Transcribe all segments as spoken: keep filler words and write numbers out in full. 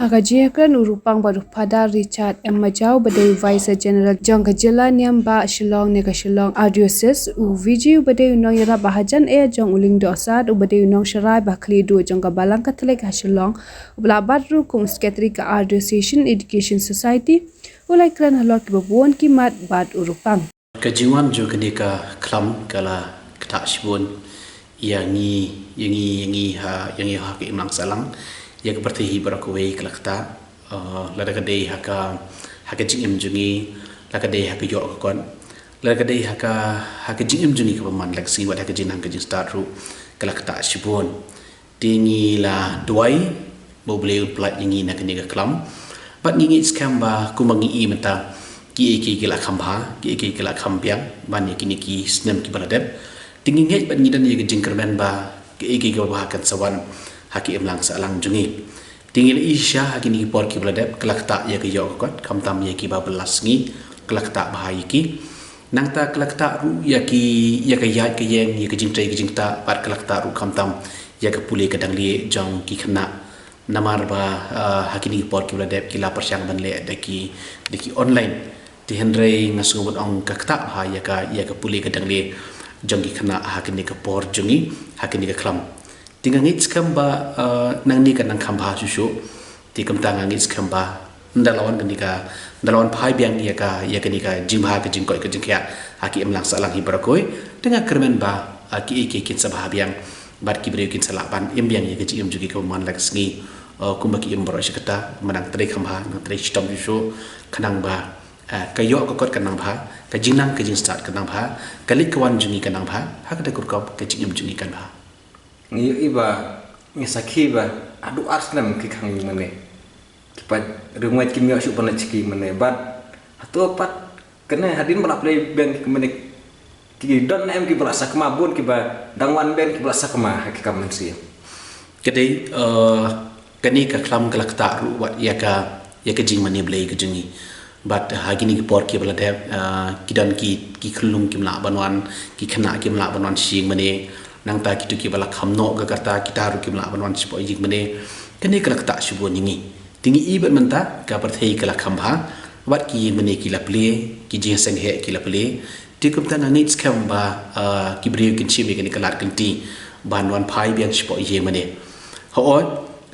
Ha ka jingïakren u Rupang bad u Phadar Richard M Majaw uba dei u Vicar General jong ka jylla niam bah Shillong ne ka Shillong Archdiocese, u Vijay uba dei u nongïarap ba hajan eh jong u Lyngdoh Sad uba dei u nongsharai ba khlieh duh jong ka Balang Katholik ha Shillong, uba la bat ruh kum u Secretary ka Archdiocese Education Society, u la ïakren halor kiba bun ki mat bad u Rupang. Ka jingwan jong kane ka khlam ka la ktah shibun ïa ngi, ïa ngi, ïa ngi ha, ïa ngi ha ka imlang sahlang, ïa ka pyrthei hi baroh kawei ka la ktah. Uh, lada ka dei ha ka, ha ka jingim jong ngi, lada ka dei ha ka ïoh ka kot, lada ka dei ha ka, ha ka jingim jong ngi kaba man la ka sngi, wat ha ka jingnang ka jingstad ruh ka la ktah shibun. Te ngi la duwai ba U Blei un pyllait ïa ngi na kane ka khlam. Bad ngi ngeit skhem ba kumba ngi i mynta, kiei kiei ki la kham bha, kiei kiei ki la kham biang ban ïa kine ki snem kiba la dep. Te ngi ngeit bad ngi don ïa ka jingkyrmen ba kiei kiei kiba bha kan sa wan ha ka imlang sahlang jong ngi. Te ngi la i shisha ha kine ki por kiba la dep, ka la ktah ïa ka ïoh ka kot, khamtam ïa kiba bylla sngi, ka la ktah bha ïa ki. Nangta ka la ktah ruh ïa ki, ïa ka ïaid ka ïeng, ïa ka jingtrei ka jingktah, bad ka la ktah ruh khamtam ïa ka pule ka danglieh jong ki khynnah. Namar ba, ah, ha kine ki por kiba la dep ki la pyrshang ban leh da ki, da ki online. Te hynrei nga sngew ban ong ka ktah bha ïa ka, ïa ka pule ka danglieh jong ki khynnah ha kine ka por jong ngi, ha kine ka khlam. Te nga ngeit skhem ba, ah, nangne kan nang kham bha shuh shuh. Te kumta nga ngeit skhem ba ynda la wan kane ka, ynda la wan phai biang ïa ka, ïa kane ka jingbha ka jingkoit ka jingkhiah ha ka imlang sahlang hi baroh kawei, te nga kyrmen ba, ah, kiei kiei kin sa bha biang bad ki briew kin sa lah ban im biang ïa ka jingim jong ki kaba man la ka sngi, ah, kumba ki im baroh shi katta, ba nang trei kham bha, nang trei shitom shuh shuh, khnang ba, ah, ka ïoh ka kot kan nang bha, ka jingnang ka jingstad kan nang bha, ka leit ka wan jong ngi kan nang bha, ha kata ka rukom ka jingim jong ngi kan bha. Ngi ïohi ba, ngi sakhi ba haduh ar snem ki khang ïing mane. Ki paid riewngeit kim ïoh shuh ban leit sha ki ïing mane bad hato pat kane hadien ba la plie biang ki mane, ki don em kiba la sakma, bun kiba dang wan biang kiba la sakma ha ki kam mynsiem. Ka dei, eh, kane ka khlam ka la ktah ruh wat ïa ka, ïa ka jingmane Blei ka jong ngi. Bad ha kine ki por kiba la dep, ah, ki don ki, ki khyllung kim lah ban wan, ki khynnah kim lah ban wan sha ïing mane. Nangta kito kiba la kham noh ka rta, kita ruh kim lah ban wan shapoh ïing mane. Kane ka la ktah shibun ïa ngi. Te ngi i bad mynta ka pyrthei ka la kham bha. Bad ki ïing mane ki la plie, ki jingïaseng heh ki la plie. Te kumta nga ngeit skhem ba, ah, ki briew kin shim ïa kane ka lad ka lynti ban wan phai biang shapoh ïing mane. Hooid,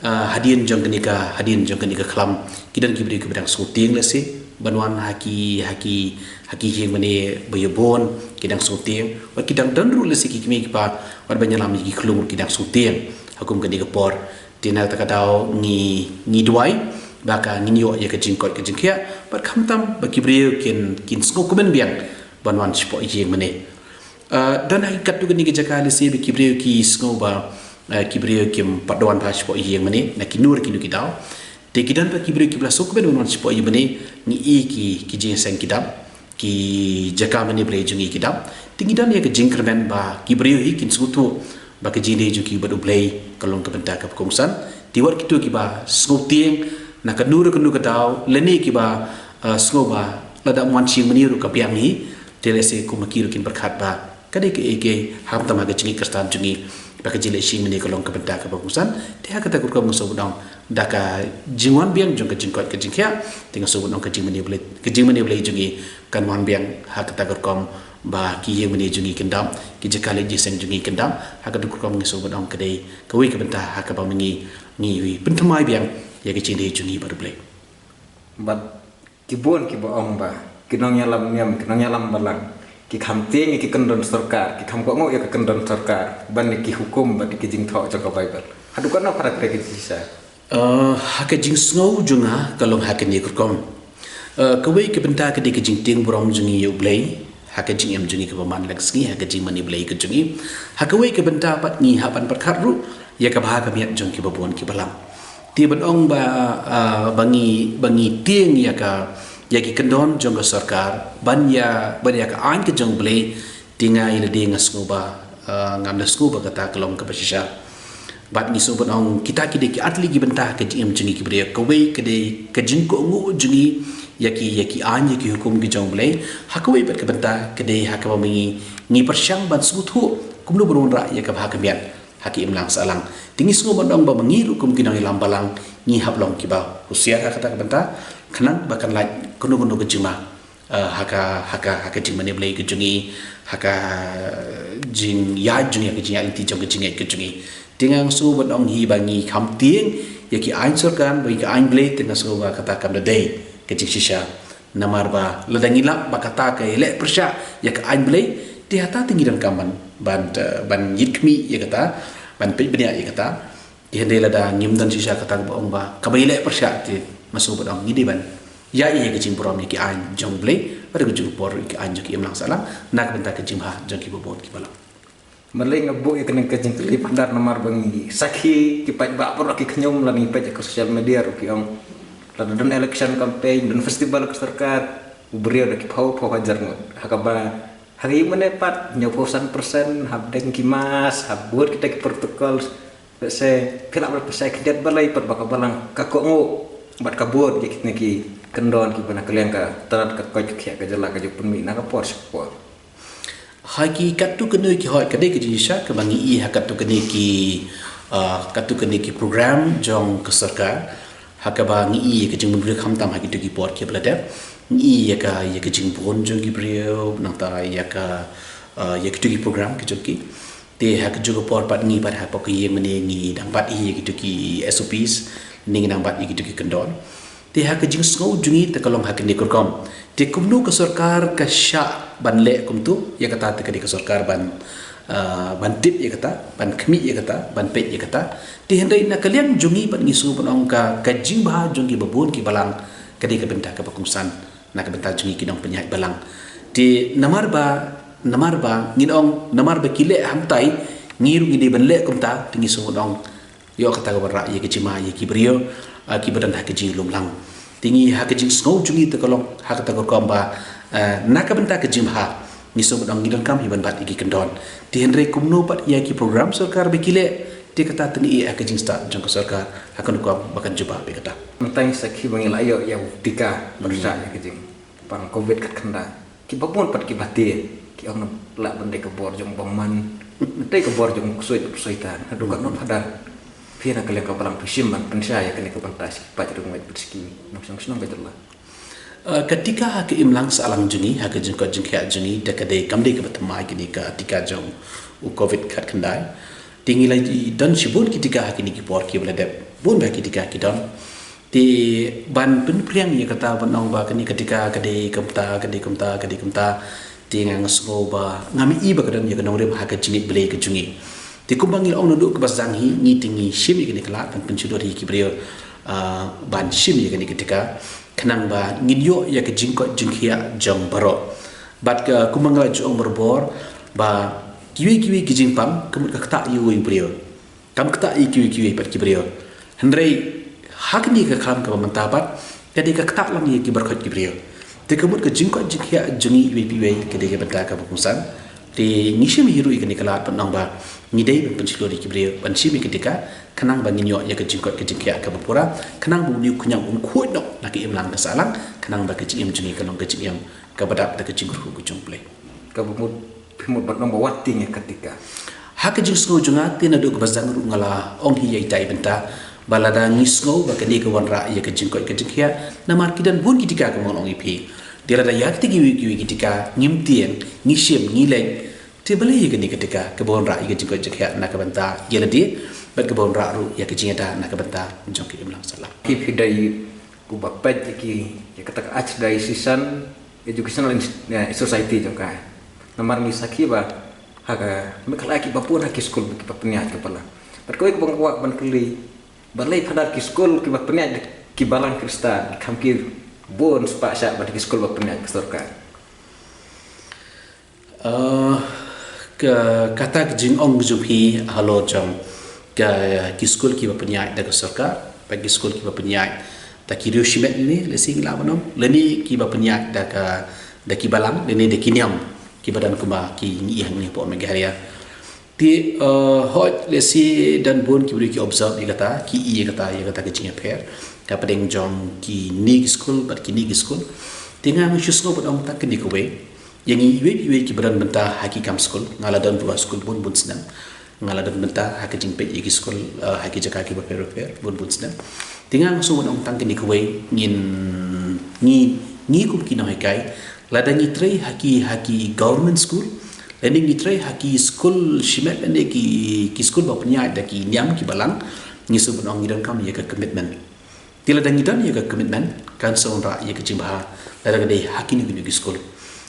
ah, hadien jong kane ka, hadien jong kane ka khlam, ki don ki briew kiba dang sngewtieng lehse ban wan ha ki, ha ki, ha ki ïing mane ba ïa bun, ki dang sngewtieng. Wat ki dang don ruh lehse ki kmie ki kpa, wat ban ïalam ïa ki khyllung ruh ki dang sngewtieng ha kum kane ka por. Te na kata ka daw ngi, ngi duwai ba ka ngin ïoh ïa ka jingkoit ka jingkhiah, bad khamtam ba ki briew kin, kin sngewkmen biang ban wan shapoh ïing mane. Ah, don ha ki katto katne ki jaka lehse ba ki briew ki sngew ba, ah, ki briew kim pat da wan bha shapoh ïing mane na kino kino ki daw. Te ki don ba ki briew kiba la sngewkmen ban wan shapoh ïing mane, ngi i ki, ki jingïaseng ki dap, ki jaka mane Blei jong ngi ki dap. Te ngi don ïa ka jingkyrmen ba ki briew hi kin sngewthuh ba ka jingïadei jong ki bad U Blei ka long ka bynta kaba kongsan. Te wat kito kiba sngewtieng na kano kano ka daw lane kiba, eh, sngew ba lada ym wan sha ïing mane ruh ka biang hi, te lehse kum ma ki ruh kin pyrkhat ba ka dei kaei kaei, khamtam ha ka jingngeit Khristan jong ngi ba ka jingleit sha ïing mane ka long ka bynta kaba kongsan. Te ha kata ka rukom nga sngew ban ong da ka jingwan biang jong ka jingkoit ka jingkhiah, te nga sngew ban ong ka jingmane Blei, ka jingmane Blei jong ngi kan wan biang ha kata ka rukom ba ki ïing mane jong ngi kin dap, ki jaka leit jingïaseng jong ngi kin dap. Ha kata ka rukom nga sngew ban ong ka dei kawei ka bynta ha kaba ma ngi, ngi pynthymmai biang ïa ka jingïadei jong ngi bad U Blei. Bad ki bun kiba ong ba ki nongïalam niam, ki nongïalam balang, ki kham tieng ïa ki kyndon sorkar, ki kham kohnguh ïa ki kyndon sorkar ban ïa ki hukum bad ïa ki jingthoh jong ka Baibl. Haduh katno phara ka dei ka jingshisha? Eh, ha ka jingsngew jong nga ka long ha kane ka rukom. Eh, kawei ka bynta ka dei ka jingtieng burom jong ngi ïa U Blei ha ka jingim jong ngi kaba man la ka sngi, ha ka jingmane Blei ka jong ngi. Ha kawei ka bynta pat ngi hap ban pyrkhat ruh ïa ka bha ka miat jong kiba bun kiba lam. Te ban ong ba, ah, ba ngi, ba ngi tieng ïa ka, ïa ki kyndon jong ka sorkar ban ïa, ban ïa ka aiñ ka jong U Blei, te nga ïa lade nga sngew ba, ah, ngam da sngew ba kata ka long kaba shisha. Bad ngi sngew ban ong kita ki dei ki artylli ki bynta ha ka jingim jong ngi ki briew. Kawei ka dei ka jingkohnguh jong ngi ïa ki, ïa ki aiñ, ïa ki hukum ki jong U Blei. Ha kawei pat ka bynta ka dei ha kaba ma ngi, ngi pyrshang ban sngewthuh kumno ban wanrah ïa ka bha ka miat ha ki imlang sahlang. Te ngi sngew ban ong ba ma ngi ruh kum ki nongïalam balang ngi hap long kiba husiar ha kata ka bynta, khnang ba kan lait kano kano ka jingma, eh, ha ka, ha ka, ha ka jingmane Blei ka jong ngi, ha ka jingïaid jong ngi, ha ka jingïaid lynti jong ka jingngeit ka jong ngi. Te nga sngew ban ong hi ba ngi kham tieng ïa ki aiñ sorkar, ba ïa ki aiñ Blei, te nga sngew ba kata kam da dei ka jingshisha. Namar ba lada ngi lap ba kata ka ïaleh pyrshah ïa ka aiñ Blei, te hata te ngi donkam ban, ban, eh, ban ïit khmih ïa kata, ban peit bniah ïa kata. Te hynrei lada ngim don shisha kata kaba ong ba kaba ïaleh pyrshah, te nga sngew ban ong ngi dei ban ïa, ïa ka jingburom ïa ki aiñ jong Blei, bad ka jingburom ïa ki aiñ jong ki imlang sahlang na ka bynta ka jingbha jong kiba bun kiba lang. Balei nga buh ïa kane ka jingkylli phadar, namar ba ngi sakhi ki paidbah baroh ki khñium, lada ngi peit ïa ka social media ruh ki ong, lada don election campaign, don festival ka sorkar, u briew da ki phew phew hajar ngut. Ha kaba ha ka ïing mane pat hynñiew phew san percent hap deng ki mask, hap bud kita ki protocol. Bad se phi lah ban pynshai khyndiat balei pat ba ka balang ka kohnguh bad ka bud ïa kitne ki kyndon kiba na ka liang ka tnat ka koit ka khiah ka jylla ka ju pynmih na ka por sha ka por. Ha ki katto katne ki hoi, ka dei ka jingshisha kaba ngi i ha katto katne ki, ah, katto katne ki program jong ka sorkar, ha kaba ngi i ka jingmynroi khamtam ha kito ki por kiba la dep. Ngi i ïa ka, ïa ka jingbun jong ki briew, nangta ïa ka, ah, ïa kito ki program ki jong ki. Te ha kajuh ka por pat ngi pat hapoh ka ïing mane ngi dang bat ïa kito ki S O Ps, ngi dang bat ïa kito ki kyndon. Te ha ka jingsngew jong ngi te ka long ha kane ka rukom. Te kumno ka sorkar ka shah ban leh kumto, ïa kata te ka dei ka sorkar ban, ah, ban tip ïa kata, ban khmih ïa kata, ban peit ïa kata. Te hynrei na ka liang jong ngi pat ngi sngew ban ong ka, ka jingbha jong kiba bun ki balang ka dei ka bynta kaba kongsan na ka bynta jong ngi ki nongpynïaid balang. Te namar ba, namar ba ngin ong namar ba ki leh hangtai, ngi ruh ngi dei ban leh kumta, te ngi sngew ban ong ïoh kata ka wanrah ïa ka jingma ïa ki briew, ah, kiba don ha ka jinglum lang. Te ngi ha ka jingsngew jong ngi te ka long ha kata ka rukom ba, ah, na ka bynta ka jingma ngi sngew ban ong ngi donkam hi ban bat ïa ki kyndon. Te hynrei kumno pat ïa ki program sorkar ba ki leh, te kata te ngi i ha ka jingstad jong ka sorkar ha ka rukom ba kan jubab ïa kata. Mynta ngi sakhi ba ngi la ïoh ïa u tika pyrshah ïa ka jingpang covid khatkhyndai. Kiba bun pat kiba tieng ki ong na lah ban dei ka bor jong u bymman, dei ka bor jong u ksuid u soitan. Haduh katno phadar phi na ka liang ka balang phi shim ban pynshai ïa kane ka bynta sha ki paid riewngeit bad sha ki nongshong shnong ka jylla? Eh, ka tika ha ka imlang sahlang jong ngi, ha ka jingkoit jingkhiah jong ngi, da ka dei kam dei kaba thymmai kane ka tika jong u covid khatkhyndai. Te ngi la don shibun ki tika ha kine ki por kiba la dep, bun ba ki tika ki don. Te ban pynpriang ïa kata ban ong ba kane ka tika ka dei kumta, ka dei kumta, ka dei kumta, te nga sngew ba ngam i ba ka don ïa ka nongrim ha ka jingngeit Blei ka jong ngi. Te kumba ngi la ong naduh kaba sdang hi, ngi te ngi shim ïa kane ka lad ban pynshlur ïa ki briew, ah, ban shim ïa kane ka tika, khnang ba ngin ïoh ïa ka jingkoit jingkhiah jong baroh. Bad ka kumba nga la ju ong barabor ba kiwei kiwei ki jingpang ka mut ka ktah ïa uwei u briew. Kam ktah ïa kiwei kiwei pat ki briew. Hynrei ha kane ka khlam kaba mynta pat ka dei ka ktah lang ïa ki baroh ki briew. Te ka mut ka jingkoit jingkhiah jong ngi iwei pa iwei ka dei ka bynta kaba kongsan. Te ngi shim hi ruh ïa kane ka lad ban ong ba ngi dei ban pynshlur ïa ki briew ban shim ïa ka tika, khnang ba ngin ïoh ïa ka jingkoit ka jingkhiah kaba pura, khnang ba une u khñiang un khuid noh na ka imlang ka sahlang, khnang ba ka jingim jong ngi kan long ka jingim kaba dap da ka jingkyrkhu ka jong U Blei. Kaba mut, phi mut ban ong ba wat tieng ïa ka tika. Ha ka jingsngew jong nga te naduh kaba sdang ruh nga la ong hi ïa ita i bynta ba lada ngi sngew ba kane ka wanrah ïa ka jingkoit ka jingkhiah, namar ki don bun ki tika kumba nga la ong ïa phi. Te lada ïa kita kiwei kiwei ki tika ngim tieng, ngi shim, ngi leit, te balei ïa kane ka tika kaba wanrah ïa ka jingkoit jingkhiah na ka bynta ïa lade, bad kaba wanrah ruh ïa ka jingïada na ka bynta jong ka imlang sahlang. Phi, phi dei uba peit ïa ki, ïa kata ka Archdiocesan Educational Ins-, eh, Society jong ka. Namar ngi sakhi ba ha ka Meghalaya kiba bun ha ki skul kiba pynïaid ka balang. Bad kawei kaba nga kwah ban kylli, balei phadar ki skul kiba pynïaid ki balang Khristan kham ki bun spah shah bad ki skul ba pynïaid ka sorkar? Ah, ka, kata ka jingong ka jong phi halor jong ka, ki skul kiba pynïaid da ka sorkar, bad ki skul kiba pynïaid da ki riew shimet lane, lehse ngi lah ban ong, lane kiba pynïaid da ka, da ki balang, lane da ki niam kiba don kumba ki ngi i hangne hapoh Meghalaya. Te, eh, hooid, lehse don bun ki briew ki observe ïa kata, ki i ïa kata, ïa kata ka jingïapher hapdeng jong kine ki skul bad kine ki skul. Te nga nga shu sngew ban ong tang kane kawei, ïa ngi iwei pa iwei kiba don bynta ha ki kam skul, nga la don ruh ha skul bun bun snem. Nga la don mynta ha ka jingpeit ïa ki skul, eh, ha ki jaka kiba pher bapher bun bun snem. Te nga sngew ban ong tang kane kawei, ngin, ngi, ngi kum ki nonghikai, lada ngi trei ha ki, ha ki government school, lane ngi trei ha ki skul shimet lane ki, ki skul ba pynïaid da ki niam ki balang, ngi sngew ban ong ngi donkam ïa ka commitment. Te lada ngi don ïa ka commitment, kan sa wanrah ïa ka jingbha lada ka dei ha kino kino ki skul.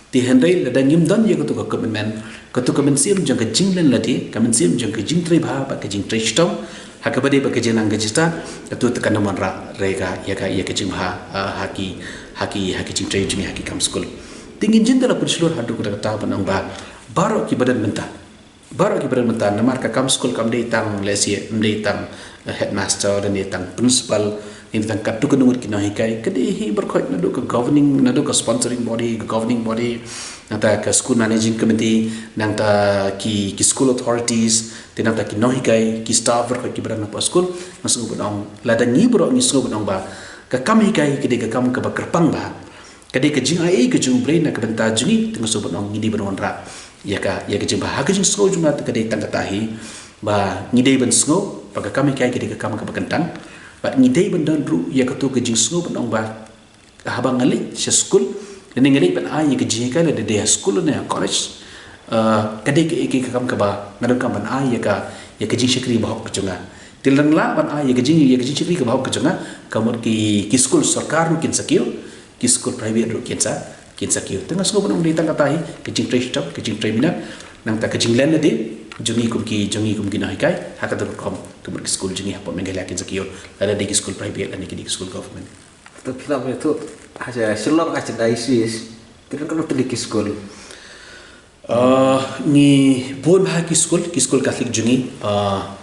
Te hynrei lada ngim don ïa kato ka commitment, kato ka mynsiem jong ka jinglen lade, ka mynsiem jong ka jingtrei bha bad ka jingtrei shitom ha kaba dei bad ka jingnang ka jingstad, kato te kan ym wanrah re ka ïa ka, ïa ka jingbha, ah, ha ki, ha ki, ha ki jingtrei jong ngi ha ki kam skul. Te ngin jin da la pynshlur haduh katta katta ban ong ba baroh kiba don mynta, baroh kiba don mynta, namar ka kam skul kam dei tang, let's say, ym dei tang, eh, headmaster, ym dei tang principal, ym dei tang katto katne ngut ki nonghikai, ka dei hi baroh naduh ka governing, naduh ka sponsoring body, ka governing body, nangta ka school managing committee, nangta ki, ki school authorities, te nangta ki nonghikai, ki staff baroh kiba don hapoh skul. Nga sngew ban ong, lada ngi baroh ngi sngew ban ong ba ka kam hikai ka dei ka kam kaba kyrpang bha, ka dei ka jingai ka jong U Blei na ka bynta jong ngi, te nga sngew ban ong ngi dei ban wanrah ïa ka, ïa ka jingbha. Ha ka jingsngew jong nga te ka dei tang kata hi ba ngi dei ban sngew ba ka kam hikai ka dei ka kam kaba kyntang, bad ngi dei ban don ruh ïa kato ka jingsngew ban ong ba haba nga leit sha skul lane nga leit ban ai ïa ka jinghikai, lada dei ha skul lane ha college, eh, ka dei ka, ka, ka kam kaba nga donkam ban ai ïa ka, ïa ka jingshakri bahok ka jong nga. Te lada nga lah ban ai ïa ka jing, ïa ka jingshakri kaba hok ka jong nga, ka mut ki, ki skul sorkar ruh kin sa kiew, ki skul private ruh kin sa, kin sa kiew. Te nga sngew ban ong dei tang kata hi, ka jingtrei shitom, ka jingtrei minot, nangta ka jinglen lade jong ngi kum ki, jong ngi kum ki nonghikai ha kato ka rukom, ka mut ki skul jong ngi hapoh Meghalaya kin sa kiew, lada dei ki skul private lane ki dei ki skul government. To phi lah ban ïathuh, ha Shillong Archdiocese te don katno tylli ki skul? Ah, ngi bun bha ki skul, ki skul Katholik jong ngi, ah,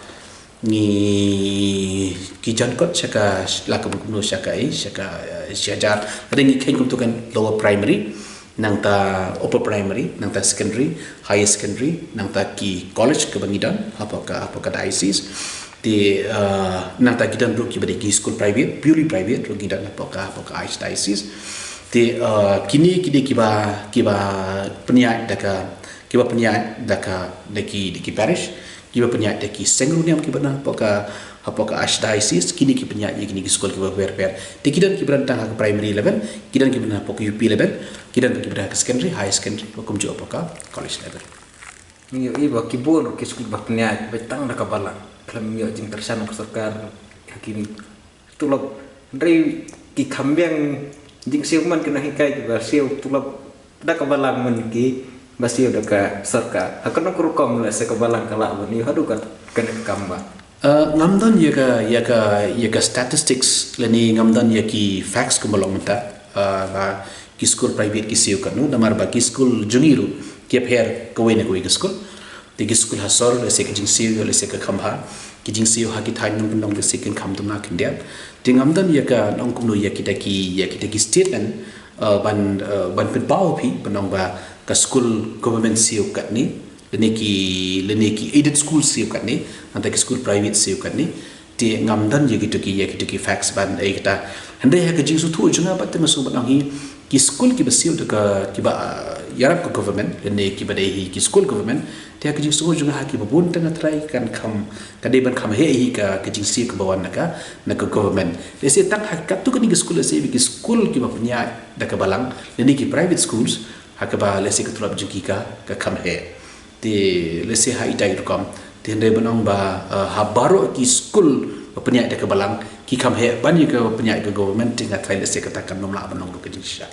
ngi, ki jan kot sha ka, la kumno, sha ka, eh, sha ka, eh, shi hajar. Lada ngi kheiñ kumto kan lower primary, nangta upper primary, nangta secondary, higher secondary, nangta ki college kaba ngi don hapoh ka, hapoh ka diocese. Te, ah, nangta ki don ruh kiba dei ki skul private, purely private ruh ngi don hapoh ka, hapoh ka archdiocese. Te, ah, kine, kine kiba, kiba pynïaid da ka, kiba pynïaid da ka, da ki, da ki parish, kiba pynïaid da ki seng riewniam kiba na hapoh ka, hapoh ka archdiocese, kine ki pynïaid ïa kine ki skul kiba pher pher. Te ki don kiba don tang ha ka primary level, ki don kiba don hapoh ka U P level, ki don kiba don ha ka secondary, higher secondary, bad kumjuh hapoh ka college level. Ngi ïohi ba ki bun ki skul ba pynïaid beit tang da ka balang, khlem ïoh jingkyrshan ka sorkar ha ki tulop. Hynrei ki kham biang jingsiew man ki nonghikai kiba siew tulop da ka balang man kiba siew da ka sorkar. Ha kano ka rukom lehse ka balang ka lah ban ïoh haduh kat kane ka kam ba? Uh, ngam don ïa ka, ïa ka, ïa ka statistics lane ngam don ïa ki facts kumba long mynta, uh, ba ki skul private ki siew katno, namar ba ki skul jong ngi ruh ki pher kawei na kawei ka skul. Te ki skul ha sor lehse ka jingsiew ïoh lehse ka kham bha, ki jingsiew ha ki thaiñ nongkyndong lehse kin kham duna khyndiat. Te ngam don ïa ka, nong kumno ïa kita ki, ïa kita ki statement, uh, ban, uh, ban pynpaw phi ban ong ba ka skul government siew katne, lane ki, lane ki aided school siew katne, nangta ki skul private siew katne. Te ngam don ïa kito ki, ïa kito ki facts ban ai kata. Hynrei ha ka jingsngewthuh jong nga pat te nga sngew ban ong hi, ki skul kiba siew da ka, kiba, ah, ïarap ka government, lane kiba dei hi ki skul government, te ha ka jingsngewthuh jong nga ha kiba bun te nga tharai kan kham, ka dei ban kham heh hi ka, ka jingsiew kaba wan na ka, na ka government. Lehse tang ha katto katne ki skul, lehse ki skul kiba pynïaid da ka balang, lane ki private schools, ha kaba lehse ka tulop jong ki ka, ka kham heh. Te lehse ha ita i rukom. Te hynrei ban ong ba, uh, ha baroh ki skul ba pynïaid da ka balang ki kham heh ban ïa ka pynïaid ka government, te nga tharai lehse kata kan ym lah ban long ruh ka jingshisha.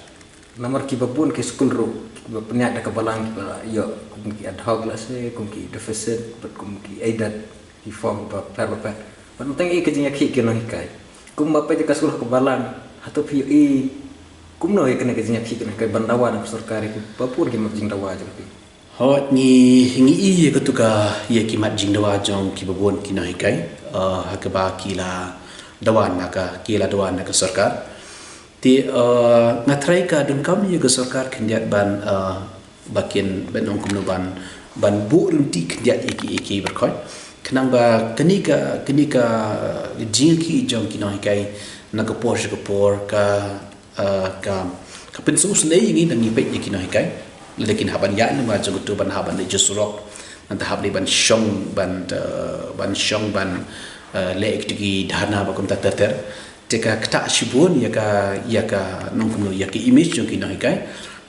Namar kiba bun ki skul ruh kiba pynïaid da ka balang kiba ïoh kum ki ad hoc lehse, kum ki deficit, bad kum ki aided, ki form ba pher ba pher. Bad tang ïa ka jingïakhih ki nonghikai. Kumba peit ka skul ha ka balang, hato phi ïohi kumno ïa kane ka jingïakhih ki nonghikai ban dawa na ka sorkar ïa kiba bun ki mat jingdawa jong phi? Hooid, ngi, ngi i ïa katu ka, ïa ki mat jingdawa jong kiba bun ki nonghikai, uh, ha kaba ki la dawa na ka, ki la dawa na ka sorkar. Te, uh, nga tharai ka donkam ïa ka sorkar khyndiat ban, uh, ba kin, ban ong kumno ban, ban buh ryntih khyndiat ïa ki, ïa ki baroh. Khnang ba kane ka, kane ka jingïakhih jong ki nonghikai na ka por sha ka por ka, uh, ka, ka pynsngewsynei ïa ngi na ngi peit ïa ki nonghikai. Lada kin hap ban ïaid lyngba jong katu ban hap ban leit sha surok. nangta hap dei ban shong ban, eh, ban shong ban, eh, leh ïa ki dharna ba kumta ter ter. Te ka ktah shibun ïa ka, ïa ka nongkynmaw, ïa ka image jong ki nonghikai.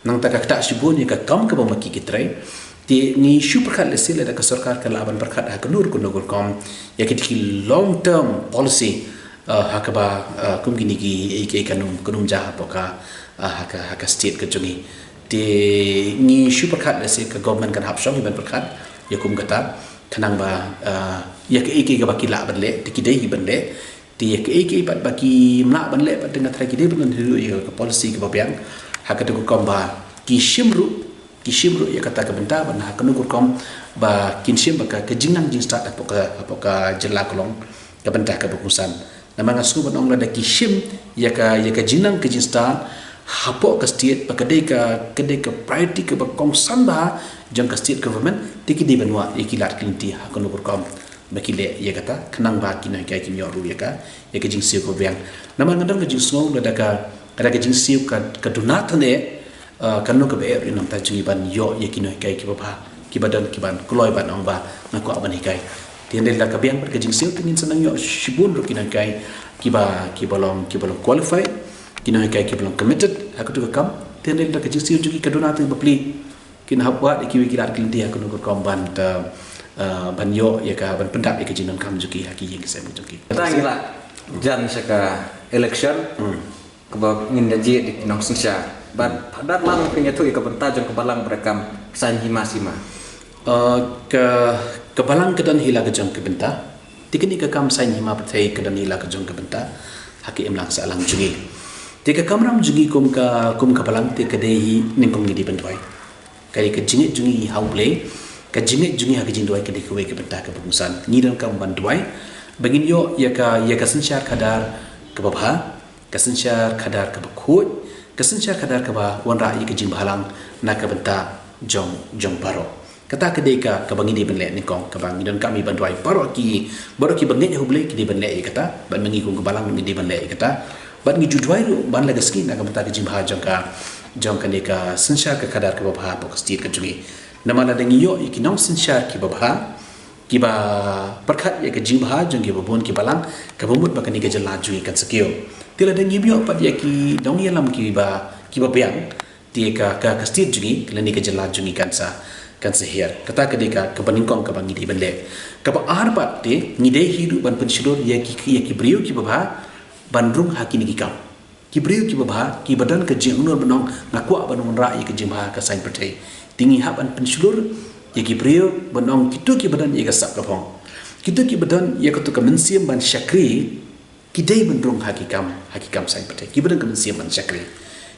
Nangta ka ktah shibun ïa ka kam kaba ma ki ki trei. Te ngi shu pyrkhat lehse lada ka sorkar ka lah ban pyrkhat ha kano kano ka rukom ïa ki, ki long term policy, eh, ha kaba, eh, kum kine ki, ki, ki kan ym, kan ym jia hapoh ka, eh, ha ka, ha ka state ka jong ngi. Te ngi shu pyrkhat lehse ka government kan hap shong hi ban pyrkhat ïa kum kata, khnang ba, eh, ïa kaei kaei kaba ki lah ban leh te ki dei hi ban leh. Te ïa kaei kaei pat ba kim lah ban leh pat te nga tharai ki dei ban don hi ruh ïa ka policy kaba biang. Ha kata ka rukom ba ki shim ruh, ki shim ruh ïa kata ka bynta ba na ha kano ka rukom ba kin shim ba ka, ka jingnang jingstad hapoh ka, hapoh ka jylla ka long ka bynta kaba kongsan. Namar nga sngew ban ong lada ki shim ïa ka, ïa ka jingnang ka jingstad hapoh ka state ba ka dei ka, ka dei ka priority kaba kongsan bha jong ka state government, te ki dei ban wad ïa ki lad ki lynti ha kano ka rukom ba ki leh ïa kata, khnang ba ki nonghikai kin ïoh ruh ïa ka, ïa ka jingsiew kaba biang. Namar nga don ka jingsngew lada ka, lada ka jingsiew ka, ka duna than eh, eh, kano kaba eh ruh nangta jong ngi ban ïoh ïa ki nonghikai kiba bha, kiba don, kiban kloi ban ong ba nga kwah ban hikai. Te hynrei lada ka biang pat ka jingsiew te ngin sa nang ïoh shibun ruh ki nonghikai kiba, kiba long, kiba long qualified, ki nonghikai kiba long committed ha kato ka kam. Te hynrei lada ka jingsiew jong ngi ka duna than eh bapli, kin hap wad ïa kiwei ki lad ki lynti ha kano ka rukom ban, eh, ban ïoh ïa ka, ban pyndap ïa ka jingdonkam jong ki ha ki ïing ki sem jong ki. Tang ïa la jan sha ka election. Hmm. Kaba ngin da jied ïa ki nongsynshar. Bad haduh lang phin ïathuh ïa ka bynta jong ka balang bad ka kam saiñ hima sima. Eh, ka, ka balang ka don hi la ka jong ka bynta. Te kane ka kam saiñ hima pyrthei ka don hi la ka jong ka bynta ha ka imlang sahlang jong ngi. Te ka kamram jong ngi kum ka, kum ka balang te ka dei hi nyngkong ngi dei ban duwai. Ka dei ka jingngeit jong ngi ha U Blei, ka jingngeit jong ngi ha ka jingduwai ka dei kawei ka bynta kaba kongsan. Ngi donkam ban duwai ba ngin ïoh ïa ka, ïa ka synshar khadar kaba bha, ka synshar khadar kaba khuid, ka synshar khadar kaba wanrah ïa ka jingbhalang na ka bynta jong, jong baroh. Kata ka dei ka, kaba ngi dei ban leh nyngkong, kaba ngi donkam hi ban duwai. Baroh ki, baroh kiba ngeit ha U Blei ki dei ban leh ïa kata, bad ma ngi kum ka balang ngi dei ban leh ïa kata. Bad ngi ju duwai ruh ban la ka sngi na ka bynta ka jingbha jong ka, jong kane ka synshar ka khadar kaba bha hapoh ka state ka jong ngi. Namar lada ngi ïoh ïa ki nongsynshar kiba bha, kiba pyrkhat ïa ka jingbha jong kiba bun ki balang, kaba mut ba kane ka jylla jong ngi kan sa kiew. Te lada ngim ïoh pat ïa ki nongïalam kiba, kiba biang, te ka, ka, ka state jong ngi lane ka jylla jong ngi kan sa, kan sa hiar. Kata ka dei ka, kaba nyngkong kaba ngi dei ban leh. Kaba ar pat te ngi dei hi ruh ban pynshlur ïa ki, ïa ki briew kiba bha ban rung ha kine ki kam. Ki briew kiba bha, kiba don ka jingangnud ban ong nga kwah ban wanrah ïa ka jingbha ka saiñ pyrthei. Te ngi hap ban pynshlur ïa ki briew ban ong kito kiba don ïa ka sap ka phong, kito kiba don ïa kato ka mynsiem ban shakri, ki dei ban rung ha ki kam, ha ki kam saiñ pyrthei, kiba don ka mynsiem ban shakri.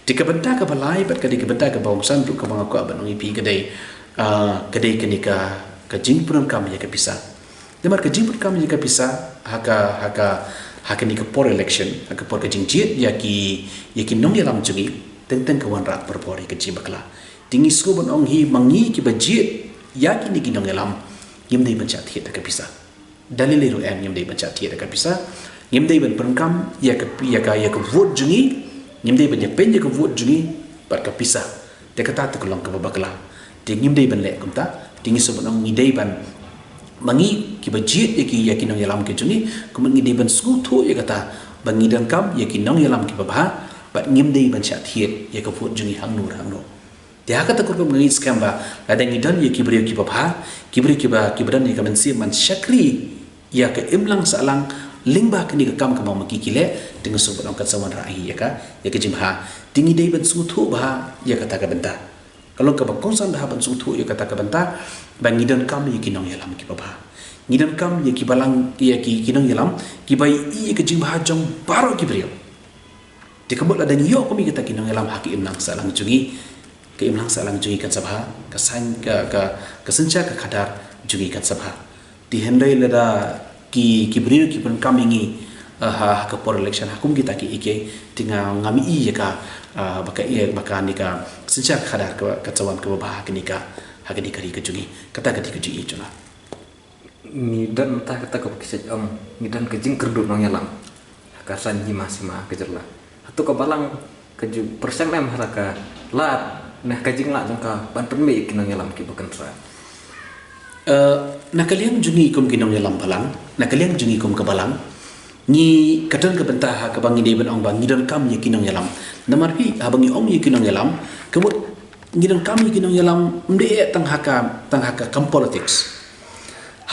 Te ka bynta kaba lai bad ka dei ka bynta kaba kongsan ruh kaba nga kwah ban ong ïa phi ka dei, ah, ka dei kane ka, ka jingpyndonkam ïa ka pisa. Namar ka jingpyndonkam ïa ka pisa ha ka, ha ka, ha kane ka por election, ha ka por ka jingjied ïa ki, ïa ki nongïalam jong ngi, teng teng ka wanrah por por ïa ka jingbakla. Te ngi sngewbha ban ong hi ma ngi kiba jied ïa kine ki nongïalam, ngim dei ban shah thied da ka pisa. Da lei lei ruh em, ngim dei ban shah thied da ka pisa. Ngim dei ban pyndonkam ïa ka, ïa ka, ïa ka vote jong ngi. Ngim dei ban ïapeiñ ïa ka vote jong ngi bad ka pisa. Te kata te ka long kaba bakla. Te ngim dei ban leh kumta. Te ngi sngewbha ban ong ngi dei ban, ma ngi kiba jied ïa ki, ïa ki nongïalam ki jong ngi, kumno ngi dei ban sngewthuh ïa kata ba ngi donkam ïa ki nongïalam kiba bha, bad ngim dei ban shah thied ïa ka vote jong ngi hangno hangno. Te ha kata ka rukom nga ngeit skhem ba lada ngi don ïa ki briew kiba bha, ki briew kiba, kiba don ïa ka mynsiem ban shakri ïa ka imlang sahlang lyngba kane ka kam kaba ma ki ki leh, te nga sngewbha ban ong kan sa wanrah hi ïa ka, ïa ka jingbha. Te ngi dei ban sngewthuh bha ïa kata ka bynta. Ka long kaba kongsan bha ban sngewthuh ïa kata ka bynta ba ngi donkam ïa ki nongïalam kiba bha. Ngi donkam ïa ki balang, ïa ki, ki nongïalam kiba ïohi ïa ka jingbha jong baroh ki briew. Te ka mut lada ngi ïoh kum ïa kita ki nongïalam ha ka imlang sahlang jong ngi, ka imlang sahlang jong ngi kan sa bha, ka saiñ, ka, ka, ka synshar ka khadar jong ngi kan sa bha. Te hynrei lada ki, ki briew ki pyndonkam ïa ngi, ah, ha, ha ka por election ha kum kita kiei kiei, te nga, ngam i ïa ka, ah, ba ka, ïa ba kane ka synshar ka khadar ka, ka sa wan kaba bha ha kane ka, ha kane ka ri ka jong ngi. Kata ka dei ka jingïeit jong nga. Ngi don mynta kata kaba ki shait ong, ngi don ka jingkyrduh nongïalam ha ka saiñ hima sima ha ka jylla. Hato ka balang ka ju pyrshang ne em ha la ka lad ne ha ka jinglad jong ka ban pynmih ïa ki nongïalam kiba kynrad? Uh, na ka liang jong ngi kum ki nongïalam balang, na ka liang jong ngi kum ka balang, ngi ka don ka bynta ha kaba ngi dei ban ong ba ngi donkam ïa ki nongïalam. Namar hi, haba ngi ong ïa ki nongïalam, ka mut ngi donkam ïa ki nongïalam, ym dei eh tang ha ka, tang ha ka kam politics.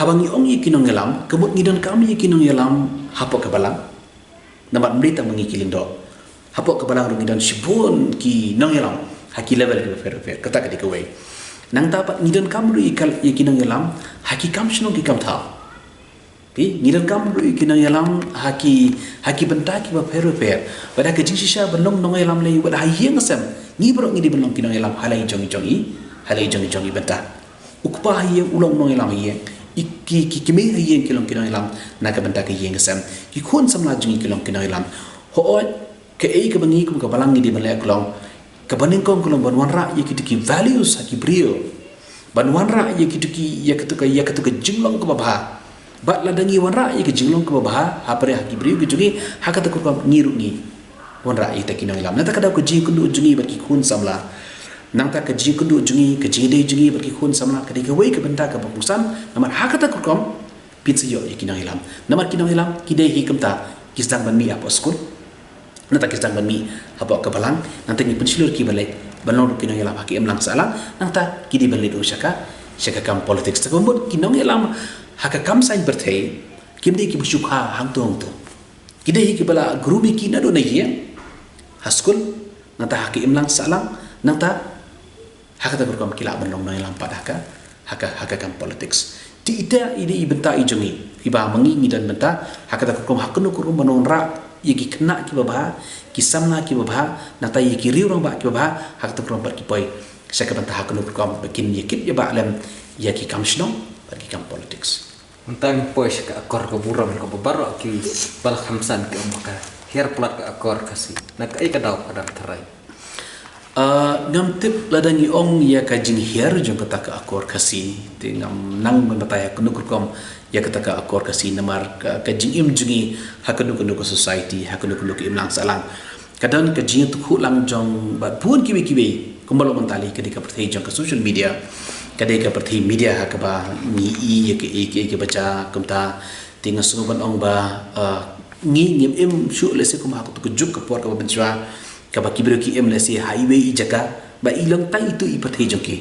Haba ngi ong ïa ki nongïalam, ka mut ngi donkam ïa ki nongïalam hapoh ka balang. Namar ym dei tang ma ngi ki lyngdoh. Hapoh ka balang ruh ngi don shibun ki nongïalam ha ki level ki bapher bapher, kata ka dei kawei. Nangta pat ngi donkam ruh ïa ka, ïa ki nongïalam ha ki kam shnong ki kam thaw. Phi, ngi donkam ruh ïa ki nongïalam ha ki, ha ki bynta ki bapher bapher. Bad ha ka jingshisha ban long nongïalam lei, bad ha ïing ha sem, ngi baroh ngi dei ban long ki nongïalam ha la i jong i jong i, ha la i jong i jong i bynta. U kpa ha ïing u long nongïalam ha ïing. I ki, ki kmie ha ïing ki long ki nongïalam na ka bynta ka ïing ka sem. Ki khun samla jong ngi ki long ki nongïalam. Hooid, kaei kaba ngi kum ka balang ngi dei ban leh ka long, kaba nyngkong ka long ban wanrah ïa kito ki values ha ki briew. Ban wanrah ïa kito ki, ïa kato ka, ïa kato ka jinglong kaba bha. Bad lada ngi wanrah ïa ka jinglong kaba bha hapdeng ha ki briew ki jong ngi, ha kata ka rukom ngi ruh ngi wanrah ïa kita ki nongïalam. Nangta ka dei ka jingïakynduh jong ngi bad ki khun samla. Nangta ka jingïakynduh jong ngi, ka jingïadei jong ngi bad ki khun samla, ka dei kawei ka bynta kaba kongsan. Namar ha kata ka rukom phin sa ïoh ïa ki nongïalam. Namar ki nongïalam ki dei hi kumta, ki sdang ban mih hapoh skul, nangta ki sdang ban mih hapoh ka balang, nangta ngi pynshlur ki ban leit ban long ruh ki nongïalam ha ka imlang sahlang, nangta ki dei ban leit ruh sha ka, sha ka kam politics. Te ka mut ki nongïalam ha ka kam saiñ pyrthei kim dei kiba shu kha hangto hangto. Ki dei hi kiba la groom ïa ki naduh na ïing, ha skul, nangta ha ka imlang sahlang, nangta ha kata ka rukom ki lah ban long nongïalam pat ha ka, ha ka, ha ka kam politics. Te ita i dei i bynta i jong ngi, iba ma ngi ngi don bynta ha kata ka rukom, ha kano ka rukom ban wanrah ïa ki khynnah kiba bha, ki samla kiba bha, nangta ïa ki riew rangbah kiba bha, ha kata ka rukom pat ki poi sha ka bynta ha kano ka rukom ba kin ïakit ïabah lem ïa ki kam shnong bad ki kam politics. Mynta ngin poi sha ka akor ka burom kaba baroh kiba la kham san ki ong ba ka hiar palat ka akor Khasi. Na kaei ka daw ka dang tharai? Ah, ngam tip lada ngi ong ïa ka jinghiar jong kata ka akor Khasi, te ngam nang ban batai ha kano ka rukom ïa kata ka akor Khasi, namar ka, ka jingim jong ngi ha kano kano ka society, ha kano kano ka imlang sahlang, ka don ka jingïathuhkhang jong bad bun kiwei kiwei, kumba long mynta lei ka dei ka pyrthei jong ka social media, ka dei ka pyrthei media ha kaba ngi i ïa kiei kiei kiba jia kumta. Te nga sngew ban ong ba, ah, ngi ngim im shuh lehse kum ha kato ka juk ka por kaba mynshuwa, kaba ki briew ki im lehse ha iwei i jaka, ba i long tang itu i pyrthei jong ki.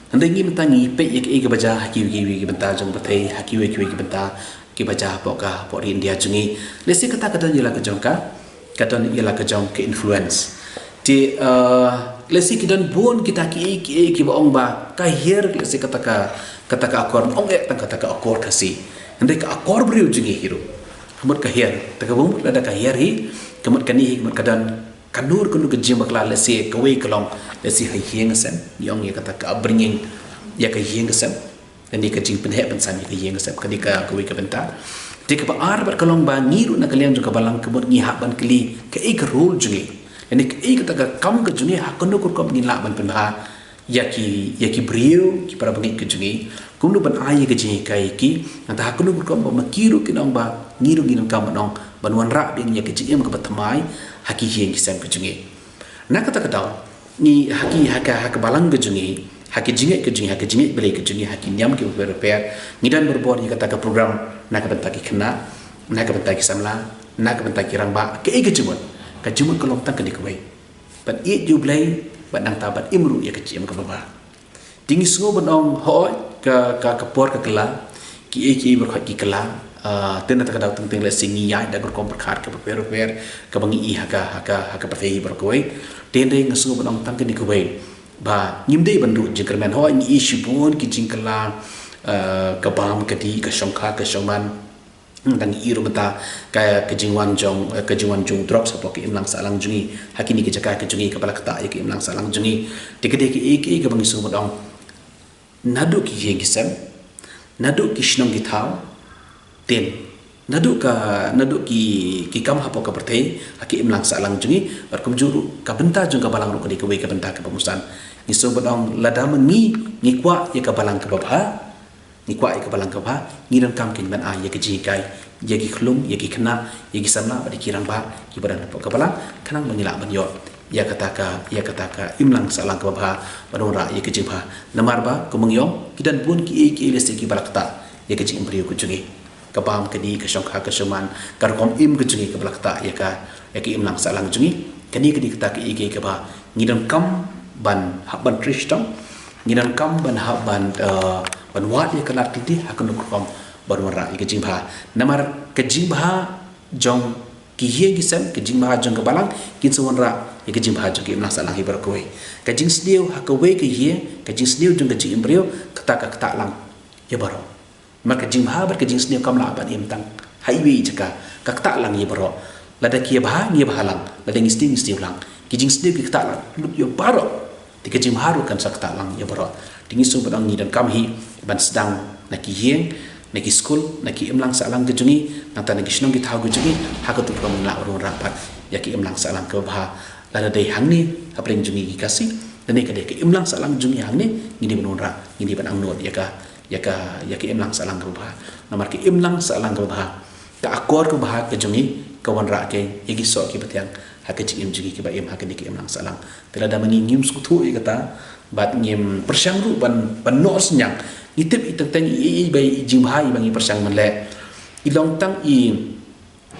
Hynrei ngi mynta ngi peit ïa kiei kiba jia ha kiwei kiwei ki bynta jong pyrthei, ha kiwei kiwei ki bynta kiba jia hapoh ka, hapoh ri India jong ngi. Lehse kata ka don ïa la ka jong ka, ka don ïa la ka jong ka influence. Te, eh, lehse ki don bun kita kiei kiei kiba ong ba ka hiar, lehse kata ka, kata ka akor, ong eh tang kata ka akor Khasi. Hynrei ka akor briew jong ngi hi ruh ka mut ka hiar. Te kaba mut lada ka hiar hi, ka mut kane hi, ka mut ka don kano kano ka jingbakla, lehse kawei ka long, lehse ha ïing ha sem, ngi ong ïa kata ka upbringing ïa ka ïing ka sem. Kane ka jingpynheh pynsan ïa ka ïing ka sem, kane ka kawei ka bynta. Te kaba ar pat ka long ba ngi ruh na ka liang jong ka balang ka mut ngi hap ban kylli kaei ka role jong ngi, lane kaei kata ka kam ka jong ngi, ha kano ka rukom ngin lah ban pynbha ïa ki, ïa ki briew, ki para bangeit ka jong ngi, kumno ban ai ïa ka jinghikai ïa ki, nangta ha kano ka rukom ba ma ki ruh kin ong ba ngi ruh ngi donkam ban ong, ban wanrah biang ïa ka jingim kaba thymmai ha ki ïing ki sem ka jong ngi. Na kata ka daw, ngi ha ki, ha ka, ha ka balang ka jong ngi, ha ki jingngeit ka jong ngi, ha ki jingngeit Blei ka jong ngi, ha ki niam kiba pher bapher, ngi don barabor ïa kata ka program na ka bynta ki khynnah, na ka bynta ki samla, na ka bynta ki rangbah, kaei ka jingmut? Ka jingmut ka long tang kane kawei: ban ïeit ïa U Blei, bad nangta ban im ruh ïa ka jingim kaba bha. Te ngi sngew ban ong hooid, ka, ka, ka por ka kylla, kiei kiei baroh ki kylla. Ah, te na kata ka daw teng teng lehse ngi ïaid da ka rukom pyrkhat kaba pher bapher kaba ngi i ha ka, ha ka, ha ka pyrthei baroh kawei. Te hynrei nga sngew ban ong tang kane kawei, ba ngim dei ban duh jingkyrmen. Hooid, ngi i shibun ki jingkylla, ah, ka bam ka dih, ka shongkha ka shongman. Dang i ruh mynta ka, ka jingwan jong, eh, ka jingwan jong drugs hapoh ka imlang sahlang jong ngi, ha kine ki jaka ka jong ngi, kaba la ktah ïa ka imlang sahlang jong ngi. Te ka dei kaei kaei kaba ngi sngew ban ong, naduh ki ïing ki sem, naduh ki shnong ki thaw, te naduh ka, naduh ki, ki kam hapoh ka pyrthei ha ka imlang sahlang jong ngi, bad kumjuh ruh ka bynta jong ka balang ruh ka dei kawei ka bynta kaba kongsan. Ngi sngew ban ong lada ma ngi, ngi kwah ïa ka balang kaba bha, ngi kwah ïa ka balang kaba bha, ngi donkam kin ban ai ïa ka jinghikai ïa ki khyllung, ïa ki khynnah, ïa ki samla bad ïa ki rangbah kiba don hapoh ka balang, khnang ba ngin lah ban ïoh ïa kata ka, ïa kata ka imlang sahlang kaba bha, ban wanrah ïa ka jingbha. Namar ba, kumba ngi ong, ki don bun ki ei ki ei lehse kiba la ktah ïa ka jingim briew ka jong ngi. Ka bam ka dih, ka shongkha ka shongman, ka rukom im ka jong ngi kaba la ktah ïa ka, ïa ka imlang sahlang jong ngi. Kane ka dei kata ka ei ka ei kaba ngi donkam ban hap ban trei shitom, ngi donkam ban hap ban, eh, ban wad ïa ka lad lynti ha kano ka rukom ban wanrah ïa ka jingbha. Namar ka jingbha jong ki ïing ki sem, ka jingbha jong ka balang, kin sa wanrah ïa ka jingbha jong ka imlang sahlang hi baroh kawei. Ka jingsniew ha kawei ka ïing, ka jingsniew jong ka jingim briew, kata ka ktah lang ïa baroh. Namar ka jingbha bad ka jingsniew kam lah ban im tang ha iwei i jaka, ka ktah lang ïa baroh. Lada ki ïa bha, ngi ïa bha lang, lada ngi sniew, ngi sniew lang. Ki jingsniew ki ktah lang lut ïa baroh. Te ka jingbha ruh kan sa ktah lang ïa baroh. Te ngi sngew ba dang ngi donkam hi ban sdang na ki ïing, na ki skul, na ki imlang sahlang ka jong ngi, nangta na ki shnong ki thaw ka jong ngi, ha katu ka rukom ngi lah ban wanrah pat ïa ki imlang sahlang kaba bha. Lada dei hangne hapdeng jong ngi ki Khasi, lane ka dei ka imlang sahlang jong ngi hangne, ngi dei ban wanrah, ngi dei ban angnud ïa ka, ïa ka, ïa ka imlang sahlang kaba bha. Namar ka imlang sahlang kaba bha, ka akor kaba bha ka jong ngi, ka wanrah ka ïa ki soh kiba thiang ha ka jingim jong ngi kiba im ha kane ka imlang sahlang. Te lada ma ngi ngim sngewthuh ïa kata bad ngim pyrshang ruh ban, ban noh synñiang, ngi tip i teng teng i, i, i ba i jingbha i ba ngi pyrshang ban leh, i long tang i,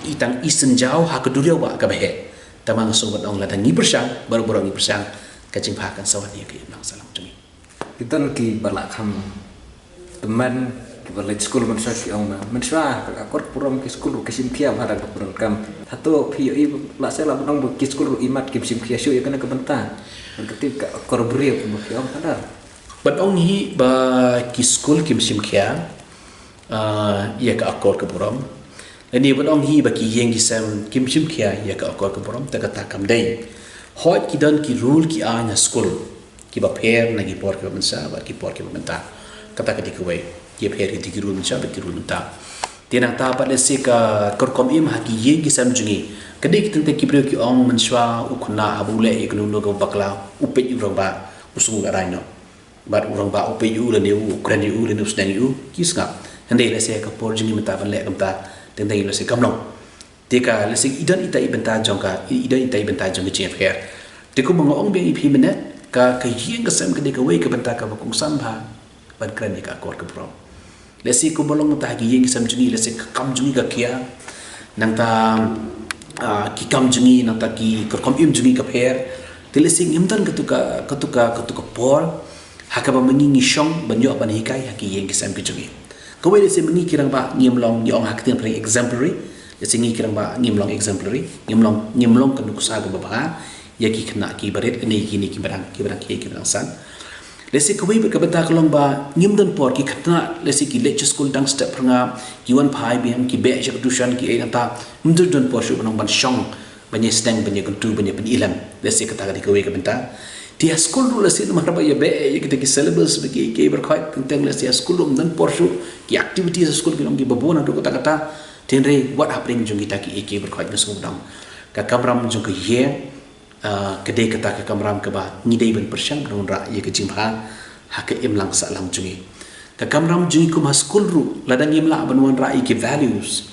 i tang i synjaw ha ka duriaw ba kaba heh. Te ma nga sngew ban ong lada ngi pyrshang, baroh baroh ngi pyrshang, ka jingbha kan sa wan ïa ka imlang sahlang jong ngi. Ki don kiba la kham tymmen, kiba leit skul mynshuwa ki ong ba mynshuwa ka akor ka burom ki skul ruh ki shim khia bha da ka burom kam. Hato phi ïohi ba la seh la ban ong ba ki skul ruh imat kim shim khia shuh ïa kane ka bynta? Ban ka tip ka akor briew kumba phi ong hadar. Ban ong hi ba ki skul kim shim khia, ah, ïa ka akor ka burom. Lane ban ong hi ba ki ïing ki sem kim shim khia ïa ka akor ka burom, te kata kam dei. Hooid ki don ki rule ki aiñ ha skul kiba pher na ki por kiba mynshwa bad ki por kiba mynta. Kata ka dei kawei, ki pher ki dei ki rule mynshwa bad ki rule mynta. Te nangta pat lehse ka, ka rukom im ha ki ïing ki sem jong ngi, ka dei ki teng teng ki briew ki ong mynshwa u khynnah haba u leh ïa kano kano kaba bakla, u peit u rangbah, u sngew ka rai noh. Bad u rangbah u peit ïa u lane u kren ïa u lane u sneng ïa u, ki sngap. Hynrei lehse ka por jong ngi mynta ban leh kumta, teng teng lehse kam long. Te ka lehse i don ita i bynta jong ka, i don ita i bynta jong ka jingïapher. Te kumba nga ong biang ïa phi mynne, ka, ka ïing ka sem ka dei kawei ka bynta kaba kongsan bha ban kren ïa ka akor ka burom. Lehse kumba long mynta ha ki ïing ki sem jong ngi, lehse ka kam jong ngi ka khia, nangta, ah, ki kam jong ngi, nangta ki, ka rukom im jong ngi ka pher. Te lehse ngim don katu ka, katu ka, katu ka por ha kaba ma ngi ngi shong ban ïoh ban hikai ha ki ïing ki sem ki jong ngi. Kawei lehse ma ngi ki rangbah ngim long, ngi ong ha ka ktien phareng exemplary. Lehse ngi ki rangbah ngim long exemplary, ngim long, ngim long ka nuksa kaba bha ïa ki khynnah kiba rit, ne kine kiba dang, kiba dang khie kiba dang san. Lehse kawei bad ka bynta ka long ba ngim don por, ki khynnah lehse ki leit sha skul dang step phyrnga, ki wan phai biang, ki beh sha ka tuition, ki ei, nangta ngim don, don por shuh ban ong ban shong ban ïa sneng, ban ïa kyntu, ban ïa pyni lem. Lehse kata ka dei kawei ka bynta. Te ha skul ruh lehse namar ba ïa beh ïa kita ki syllabus ba ki, ki baroh khoit, teng teng lehse ha skul ruh ym don por shuh, ki activities ha skul ki long kiba bun haduh katta katta. Te hynrei wat hapdeng jong kita ki, ki baroh khoit, nga sngew ba dang ka kamram jong ka ïing, ah, ka dei kata ka kamram kaba ngi dei ban pyrshang ban wanrah ïa ka jingbha ha ka imlang sahlang jong ngi. Ka kamram jong ngi kum ha skul ruh, lada ngim lah ban wanrah ïa ki values,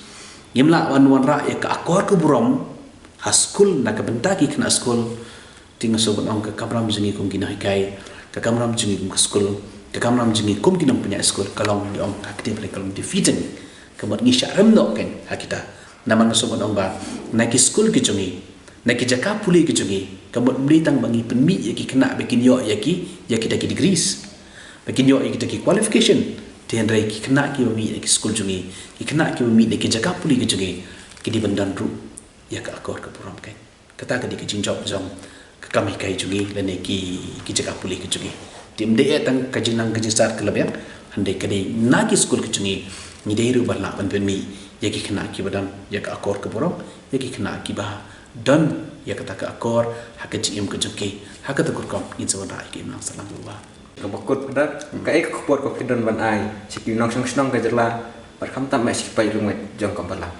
ngim lah ban wanrah ïa ka akor ka burom ha skul na ka bynta ki khynnah skul, te nga sngew ban ong ka kamram jong ngi kum ki nonghikai, ka kamram jong ngi kum ka skul, ka kamram jong ngi kum ki nongpynïaid skul, ka long, ngi ong ha ka ktien phareng ka long defeating. Ka mut ngi shah rem noh kein ha kita. Namar nga sngew ban ong ba na ki skul ki jong ngi, na ki jaka pule ki jong ngi, ka mut ym dei tang ba ngi pynmih ïa ki khynnah ba kin ïoh ïa ki, ïa kita ki degrees, ba kin ïoh ïa kita ki qualification. Te hynrei ki khynnah kiba mih na ki skul jong ngi, ki khynnah kiba mih na ki jaka pule ki jong ngi, ki dei ban don ruh ïa ka akor ka burom kein. Kata ka dei ka jingjop jong ka kam hikai jong ngi lane ki, ki jaka pule ki jong ngi. Te ym dei eh tang ka jingnang ka jingstad ka la biang, hynrei ka dei na ki skul ki jong ngi, ngi dei ruh ban lah ban pynmih ïa ki khynnah kiba don ïa ka akor ka burom, ïa ki khynnah kiba don ïa kata ka akor ha ka jingim ka jong ki, ha kata ka rukom ngin sa wanrah ïa ka imlang sahlang kaba bha. Kaba kut, Phadar, kaei ka khubor kaba phi don ban ai sha ki nongshong shnong ka jylla bad khamtam eh sha ki paidbah jong ka balang?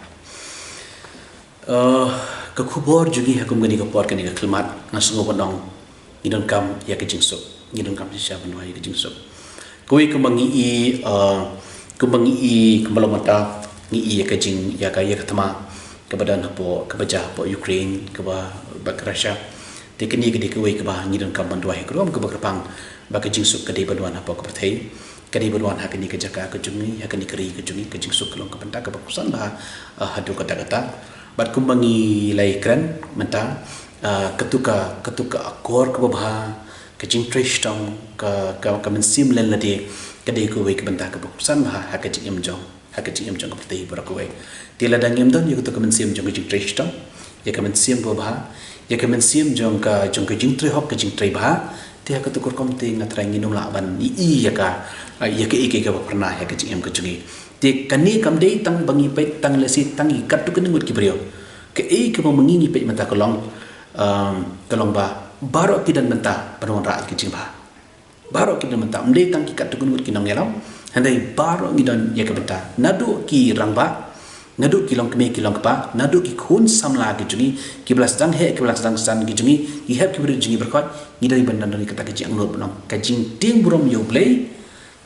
Eh, ka khubor jong ngi ha kum kane ka por, kane ka khyllipmat, nga sngew ban ong ngi donkam ïa ka jingsuk, ngi donkam shisha ban wai ïa ka jingsuk. Kawei kumba ngi i, eh, kumba ngi i, kumba long mynta ngi i ïa ka jing, ïa ka, ïa ka thma kaba don hapoh, kaba jia hapoh Ukraine, kaba bad ka Russia. Te kane ka dei kawei kaba ngi donkam ban duwai ha ka rukom kaba kyrpang ba ka jingsuk ka dei ban wan hapoh ka pyrthei, ka dei ban wan ha kane ka jaka ka jong ngi, ha kane ka ri ka jong ngi, ka jingsuk ka long ka bynta kaba kongsan bha, ah, haduh katta katta. Bad kumba ngi la ïakren mynta, ah, katu ka, katu ka akor kaba bha, ka jingtrei shitom, ka, ka, ka mynsiem lyndet, ka dei kawei ka bynta kaba kongsan bha ha ka jingim jong, ha ka jingim jong ka pyrthei baroh kawei. Te lada ngim don ïa katu ka mynsiem jong ka jingtrei shitom, ïa ka mynsiem kaba bha, ïa ka mynsiem jong ka, jong ka jingtrei hok, ka jingtrei bha, te ha katu ka rukom te nga trai ngin ym lah ban ïohi ïa ka, ïa kaei kaei kaba pyrnai ha ka jingim ka jong ngi. Te kane kam dei tang ba ngi peit tang lehse tang ïa katto katne ngut ki briew. Kaei kaba ma ngi ngi peit mynta ka long, um, ka long ba baroh ki don bynta ban wanrah ïa ka jingbha. Baroh ki don bynta, ym dei tang ki katto katne ngut ki nongïalam, hynrei baroh ngi don ïa ka bynta. Naduh ki rangbah, naduh ki longkmie ki longkpa, naduh ki khun samla ki jong ngi, kiba la sdang heh, kiba la sdang san ki jong ngi, ki hep ki briew jong ngi baroh, ngi dei ban don ïa kata ka jingangnud ban long ka jingtieng burom ïa U Blei,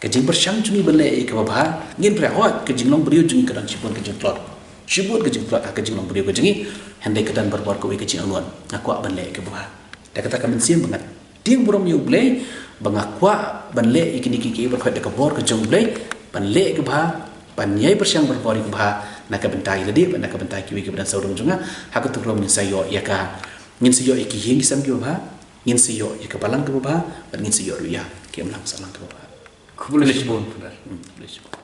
ka jingpyrshang jong ngi ban leh ïa kaba bha. Ngin pyrshang, hooid, ka jinglong briew jong ngi ka don shibun ka jingtlot, shibun ka jingtlot ha ka jinglong briew ka jong ngi. Hynrei ka don barabor kawei ka jingangnud, nga kwah ban leh ïa kaba bha. Da kata ka mynsiem ba nga tieng burom ïa U Blei, ba nga kwah ban leh ïa kine kiei kiei baroh da ka bor ka jong U Blei, ban leh ïa kaba bha, ban ïai pyrshang barabor ïa kaba bha na ka bynta ïa lade bad na ka bynta kiwei kiba don sawdong jong nga. Ha katu ka rukom ngin sa ïoh ïa ka, ngin sa ïoh ïa ki ïing ki sem kiba bha, ngin sa ïoh ïa ka balang kaba bha, bad ngin sa ïoh ruh ïa ka imlang sahlang kaba bha. Khublei shibun, Phadar. Hmm, khublei shibun.